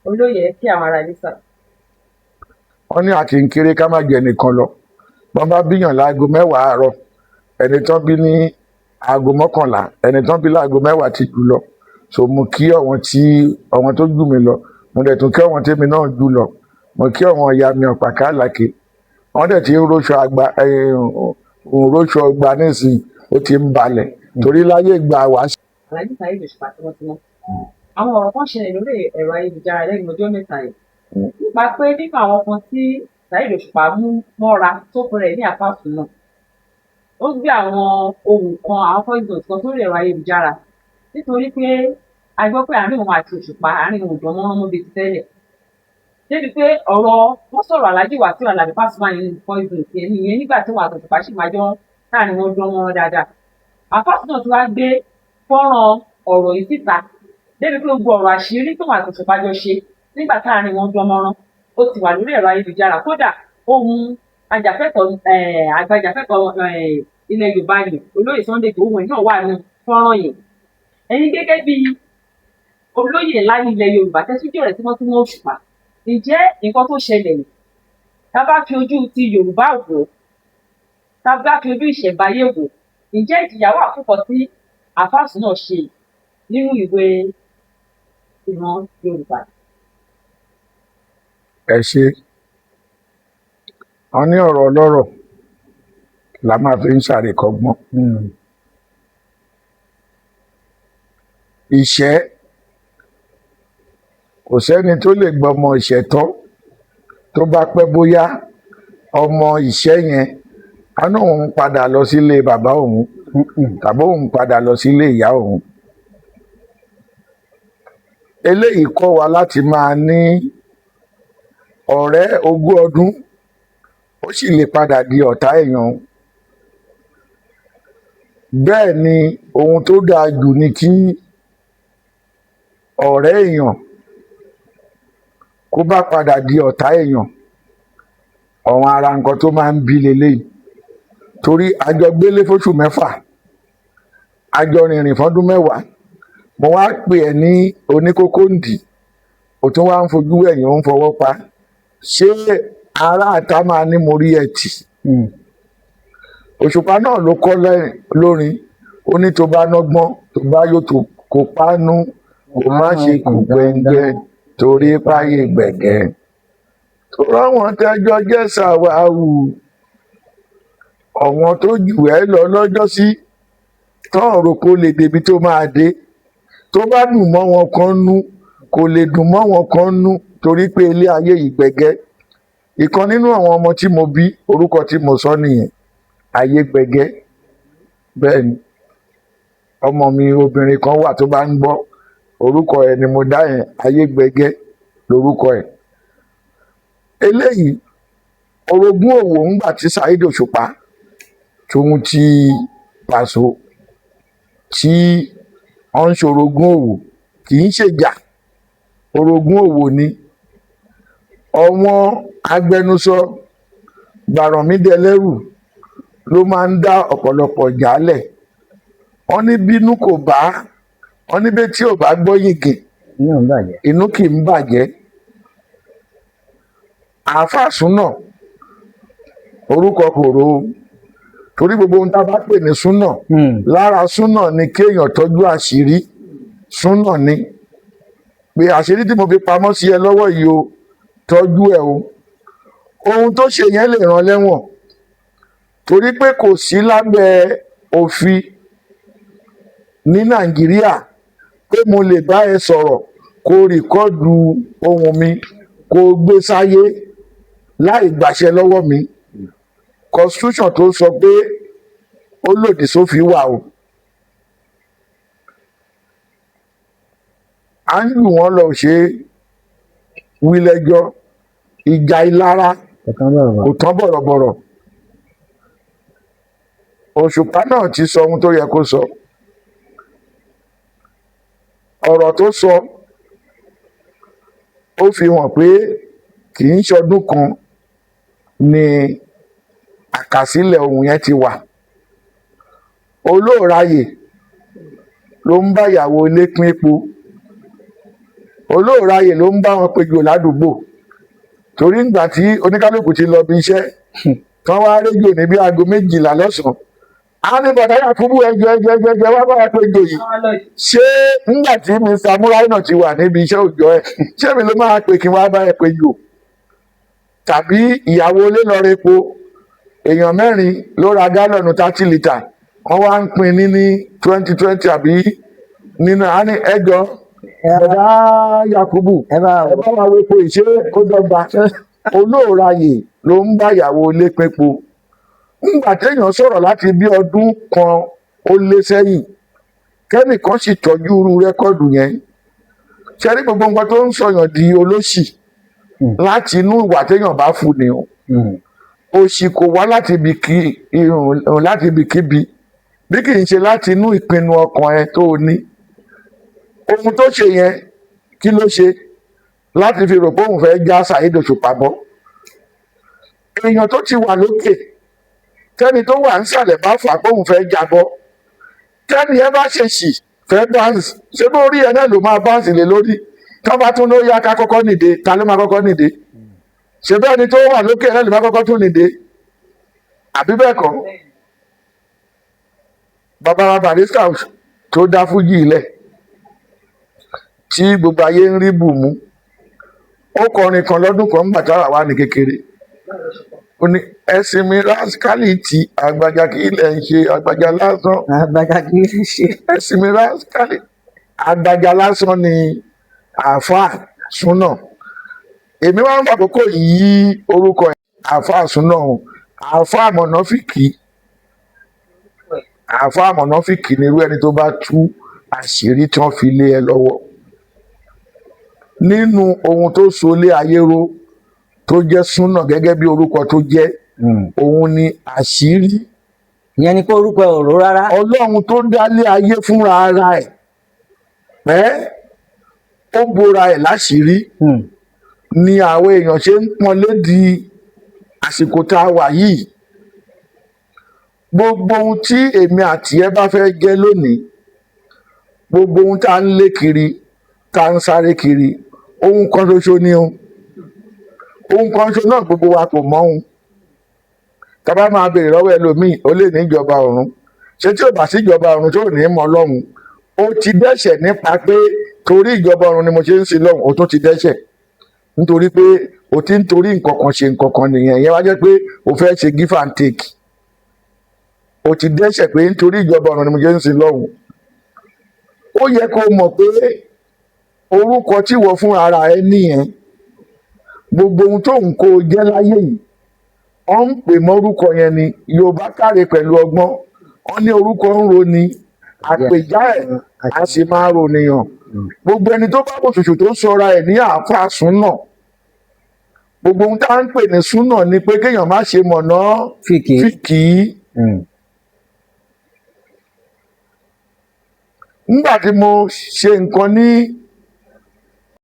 Olóyè, ẹ kí àwọn ará ilé sà. Wọ́n ní àti ń kéré ká má jẹ nìkan lọ. Wọ́n bá bíyàn láago 10 àárọ̀, ẹni tán bí ní aago 11, ẹni tán bí láago 10 ti jù lọ. So mo kí àwọn tí àwọn tó jù mí lọ, mo dẹ̀ tún kí àwọn tèmi náà jù lọ. Mo kí àwọn ìyá mi ọ̀pàká àlàkè. Wọ́n dẹ̀ ti ń róṣọ àgbà, róṣọ ọgbà nísìnyí, ó ti ń balẹ̀ torí láyé ìgbà wá. Alhaji Saheed Òṣùpá tímọ́tímọ́, àwọn ọ̀rọ̀ kan ṣẹlẹ̀ lórí ẹ̀rọ ayélujára lẹ́nu ọjọ́ mẹ́ta yìí nípa pé nínú àwọn kan tí Saheed Òṣùpá mú mọ́ra tó pe rẹ̀ ní àfáàfù náà, ó gbé àwọn ohun kan, àwọn voice note kan sórí ẹ̀rọ ayélujára, nítorí pé a gbọ́ pé àárín òun àti Òṣùpá, àárín òun ò dán mọ́rán mọ́ bíi ti tẹ́lẹ̀, débi pé ọ̀rọ̀ wọ́n sọ̀rọ̀ Alhaji Wasiu Alabi Pasuma nínú voice note yẹn nìyẹn, nígbà tí òun àti Òṣùpá sì máa jọ láàrin wọn dán mọ́rán dáadáa. Àfáàfù náà tún wá gbé fọ́nrán ọ̀rọ̀ yìí síta, débi pé gbogbo ọ̀rọ̀ àṣírí tóun àti Òṣùpá jọ ṣe nígbà táàrin wọn dán mọ́rán, ó ti wà lórí ẹ̀rọ ayélujára. Kódà ohun ajàfẹ́tọ̀ọ́, àgbàjàfẹ́tọ̀ọ́ ilẹ̀ Yorùbá ni olóyè Sunday Igboho náà wà ní fọ́nrán yẹn. Ẹ̀yin gẹ́gẹ́ bí olóyè ńlá ní ilẹ̀ Yorùbá, tẹ́síjọ́ rẹ̀ tímọ́tímọ́ Òṣùpá, ǹjẹ́ nǹkan tó ṣẹlẹ̀ yìí, tá a bá fi ojú ti Yorùbá wò ó, tá a bá fi ojú ìṣẹ̀ǹbáyé wò ó, ǹjẹ́ ìjìyà wà fún nǹkan tí àfáàsù náà ṣe nínú ìwé ìran Yorùbá? Ẹ ṣe. Wọn ní ọ̀rọ̀ ọlọ́rọ̀ la máa fi ń ṣàríkọ́gbọ́n. Ìṣẹ́, kò sẹ́ni tó lè gbọ́mọ ìṣẹ́ tọ́. Tó bá pẹ́ bóyá, ọmọ ìṣẹ́ yẹn á ní òun padà lọ sílé bàbá òun tàbí òun padà lọ sílé ìyá òun. Eléyìí kọ́ wa láti máa ní ọ̀rẹ́ ogún ọdún, ó sì lè padà di ọ̀tá èèyàn. Bẹ́ẹ̀ ni ohun tó dáa jù ni kí ọ̀rẹ́ èèyàn kó bá padà di ọ̀tá èèyàn. Ọ̀wọ́n ara nǹkan tó máa ń bí leléyìí, torí a jọ gbélé fóṣù 6, a jọ rìnrìn fọ́dún 10, mo wá pè ẹ́ ní oníkókóǹdì, o tún wá ń fojú ẹ̀yìn, ó ń fọwọ́ pa. Ṣé ará àta máa ní mo rí ẹ tì? Òṣùpá náà ló kọ́ lórin, ó ní tó bá nọ́gbọ́n, tó bá yóò tó kó pánú, kó má ṣe kú gbẹngbẹ, torí páyé gbẹ̀gẹ́ tó ráwọn tẹjọ jẹ́ sàwáwù, ọ̀wọ́n tó jù ẹ́ lọ lọ́jọ́sí, tán rò kó lè débi tó máa dé, tó bá dùn mọ́ wọn kan nú, kò lè dùn mọ́ wọn kan nú, torí pé ilé ayé yìí gbẹ̀gẹ́. Ìkan nínú àwọn ọmọ tí mo bí, orúkọ tí mo sọ nìyẹn, ayé gbẹ̀gẹ́. Bẹ́ẹ̀ ni ọmọ mi obìnrin kan wà tó bá ń gbọ́, orúkọ ẹ̀ ni mo dá yẹn, ayé gbẹ̀gẹ́ lórúkọ ẹ̀. Eléyìí orogún òwò ńgbà tí Saheed Òṣùpá tóun ti Pàṣọ tí wọ́n ń ṣorogún òwò, kì í ṣèjà, orogún òwò ni. Ọ̀wọ́n agbẹnusọ Gbàrànmídẹlẹ́rù ló máa ń dá ọ̀pọ̀lọpọ̀ jálẹ̀. Wọ́n ní bínú kò bá, wọ́n ní bẹ́ẹ̀ tí ò bá gbọ́ yìngì, inú kì í bàjẹ́. Àáfàá súnà orúkọ kòró, torí gbogbo ohun tá a bá pè ní súnà, lára súnà ni kéèyàn tọ́jú àṣírí. Súnà ni pé àṣírí tí mo fi pamọ́ sí ẹ lọ́wọ́ yìí o, tọ́jú ẹ o. Ohun tó ṣe yẹn lè rán lẹ́wọ̀n, torí pé kò sí lábẹ́ òfin ní Nàìjíríà pé mo lè bá ẹ sọ̀rọ̀, kó record ohùn mi, kó gbé sáyé láì gbàṣẹ lọ́wọ́ mi. Constitution tó sọ pé ó lòdì sófin wà o. À ń lù wọ́n lọ ṣe wí lẹ́jọ́, ìjà ìlara kò tán bọ̀rọ̀bọ̀rọ̀. Òṣùpá náà ti sọ ohun tó yẹ kó sọ. Ọ̀rọ̀ tó sọ ó fi hàn pé kì í ṣọdún kan ni àkàsílẹ̀ ohun yẹn ti wà. Olóòráyè ló ń bá ìyàwó ilé pín epo. Olóòráyè ló ń bá wọn péjọ ládùúgbò, torí ńgbà tí oníkálukú ti lọ bí iṣẹ́ tán, wá rédíò ní bí aago 12 lọ́sàn-án, á ní, "Bọ̀dá Yakubu, ẹjọ́, ẹjọ́, ẹjọ́, ẹjọ́, wá bá wa péjọ yìí." Ṣé ńgbà tí Mr Muraina ti wà níbi iṣẹ́ òòjọ́ ẹ̀, ṣé mi ló máa pè kí n wá bá ẹ péjọ? Tàbí ìyàwó ilé lọ repo, èèyàn mẹ́rin ló ra gálọ̀nù 30 litre, wọ́n wá ń pín ní 20 20 àbí nínú, á ní, "Ẹjọ́, bọ̀dá Yakubu, ẹ bá ẹ bá wa wo epo, ìṣe ó dọ́gba?" Olóòráyè ló ń bá ìyàwó ilé pínpo. Ńgbà téèyàn sọ̀rọ̀ láti bí ọdún kan ó lé sẹ́yìn, kẹ́nìkan sì tọ́jú irú record yẹn, ṣe rí gbogbo nǹkan tó ń sọyàn di olóṣì láti inú ìwà téèyàn bá fún ni o. Òṣì kò wá láti ibi kí irun, láti ibi kíbi, bí kì í ṣe láti inú ìpinnu ọkàn ẹ tó o ní. Ohun tó ṣe yẹn, kí ló ṣe láti fi rò pé òun fẹ́ já Saheed Òṣùpá bọ́? Èèyàn tó ti wà lókè, tẹ́ni tó wà nísàlẹ̀ bá fà pé òun fẹ́ jábọ́, tẹ́ni ẹ bá ṣèṣì fẹ́ bounce, ṣé bó rí ẹ náà ló máa bounce lé lórí? Tó bá tún ló yá ká kọ́kọ́ nìde, ta ló máa kọ́kọ́ nìde? Ṣé bẹ́ẹ̀ ni tó wà lókè náà ló máa kọ́kọ́ tún nìde, àbí bẹ́ẹ̀ kọ́? Bàbá wa Barrister tó dá fújì ilẹ̀ tí gbogbo ayé ń rí bùnmú, ó kọrin kan lọ́dún kan nígbà táwa wà ní kékeré. Ó ní, "Ẹ̀sìn mi rascality, àgbàjà kí ilẹ̀ ń ṣe, àgbàjà lásán." Àgbàjà kì í ṣe. Ẹ̀sìn mi rascality, àgbàjà lásán ni àáfàá súnà. Èmi wá ń fàkókò yí orúkọ ẹ̀, àáfàá súnà o, àáfàá mọ̀nàfíkì. Àáfàá mọ̀nàfíkì ni irú ẹni tó bá tú àṣírí tí wọ́n fi lé ẹ lọ́wọ́ nínú ohun tó so lé ayé ró, tó jẹ́ súnà gẹ́gẹ́ bí orúkọ tó jẹ́. Òun ni àṣírí. Ìyẹn ni pé orúkọ ẹ̀ ò ró rárá. Ọlọ́run tó dálé ayé fúnra ara ẹ̀ ẹ́, ó bora ẹ̀ láṣìírí ni àwọn èèyàn ṣe ń pọ́n lédi àsìkò tá a wà yìí. Gbogbo ohun tí èmi àti ẹ bá fẹ́ jẹ́ lónìí, gbogbo ohun tá a ń lé kiri, tá a ń sáré kiri, ohun kan ṣoṣo ni o. Ohun kan ṣoṣo náà, gbogbo wa kò mọ̀. Ohun tá a bá máa béèrè lọ́wọ́ ẹlòmíì, ó lè ní ìjọba ọ̀run. Ṣé tí ò bá sí ìjọba ọ̀run tó ní mọ̀ Ọlọ́run, ó ti dẹ́ṣẹ̀ nípa pé torí ìjọba ọ̀run ni mo ṣe ń sin lọ́hùn. Ó tún ti dẹ́ṣẹ̀ nítorí pé o ti ń torí nǹkan kan ṣe nǹkan kan nìyẹn. Ìyẹn wá jẹ́ pé o fẹ́ ṣe give and take. O ti dẹ́ṣẹ̀ pé nítorí ìjọba ọ̀run ni mo ṣe ń sin lọ́hùn. Ó yẹ kó o mọ̀ pé orúkọ tí wọ́n fún ara ẹ nìyẹn. Gbogbo ohun tó ń kó o jẹ́ láyé yìí, wọ́n ń pè mọ́rúkọ yẹn ni. Yorùbá káre pẹ̀lú ọgbọ́n, wọ́n ní orúkọ ń ro ni, àpèjá ẹ̀ a sì máa rònìyàn. Gbogbo ẹni tó bá òṣùṣù tó sọra ẹ̀ ní àáfàá súnà, gbogbo ohun tá à ń pè ní súnà ni pé kéèyàn má ṣe mọ̀nà fìkì. Fìkì. Nígbà tí mo ṣe nǹkan ní